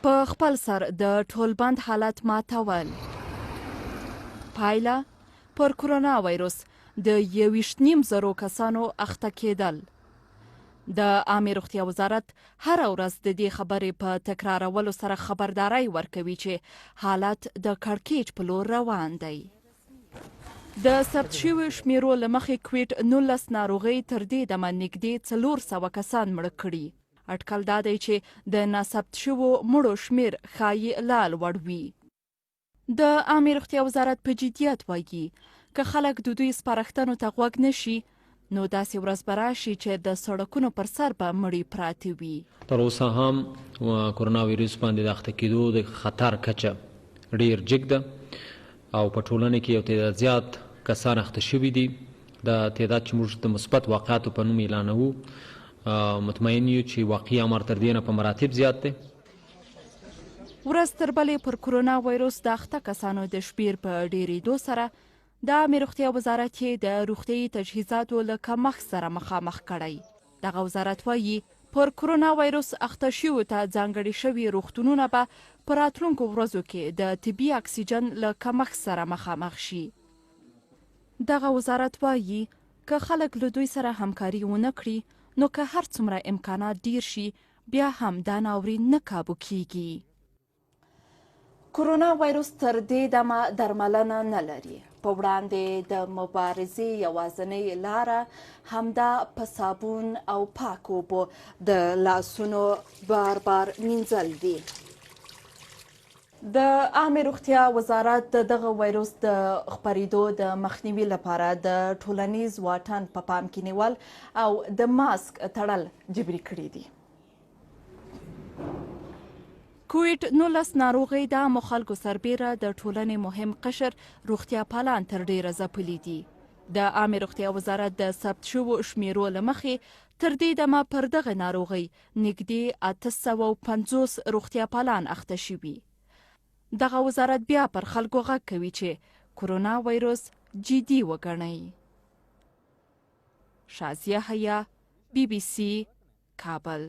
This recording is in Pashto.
په خپل سر د ټولبند حالت ماتول. پایله، پر کرونا ویروس د 21 نیم زرو کسانو اخته کېدل. د عامې روغتیا وزارت هره ورځ د دې خبرې په تکرارولو سره خبرداری ورکوي چې حالت د کړکېچ په لور روان دی. د ثبت شویو شمیرو له مخې کویډ 19 ناروغۍ تر دې دمه نږدې 400 کسان مړه کړي. اټکل دا دی چې د ناثبت شوو مړو شمېر ښايي لا لوړ وي. د عامې روغتیا وزارت په جدیت وايي، که خلک د دوی سپارښتنو ته غوږ نه شي، نو داسې ورځ به راشي چې د سړکونو پر سر به مړي پراته وي. تر اوسه هم کرونا ویروس باندې د اخته کېدو د خطر کچه ډېر جګ ده او په ټولنه کې یو تعداد زیات کسان اخته شوي دي. دا تعداد چې موږ د مثبت واقعاتو په نوم اعلانوو، مطمئن یو چې واقعي امر تر دې نه په مراتب زیات دی. ورځ تر بلې پر کرونا ویروس د اخته کسانو د شمېر په ډېرېدو سره د عامې روغتیا وزارت یې د روغتیايي تجهیزاتو له کمښت سره مخامخ کړی. دغه وزارت وايي، پر کرونا ویروس اخته شویو ته ځانګړي شوي روغتونونه به په راتلونکو ورځو کې د طبي اکسیجن له کمښت سره مخامخ شي. دغه وزارت وايي، که خلک له دوی سره همکاري ونه کړي، نو که هر څومره امکانات ډېر شي، بیا هم دا ناورین نه کابو کېږي. کرونا ویروس تر دې دمه درملنه نه لري. په وړاندې د مبارزې یوازنۍ لاره همدا په صابون او پاکو اوبو د لاسونو بار بار مینځل دي. د عامې روغتیا وزارت د دغه ویروس د خپرېدو د مخنیوي لپاره د ټولنیز واټن په پام کې نیول او د ماسک تړل جبري کړي دي. کوویډ 19 ناروغۍ د عامو خلکو سربېره د ټولنې مهم قشر روغتیا پالان تر ډېره ځپلي دي. د عامې روغتیا وزارت د ثبت شوو شمیرو له مخې تر دې دمه پر دغه ناروغۍ نږدې 850 روغتیا پالان اخته شوي. دغه وزارت بیا پر خلکو غږ کوي چې کرونا ویروس جدي وګڼئ. شازیه حیا، بي بي سي، کابل.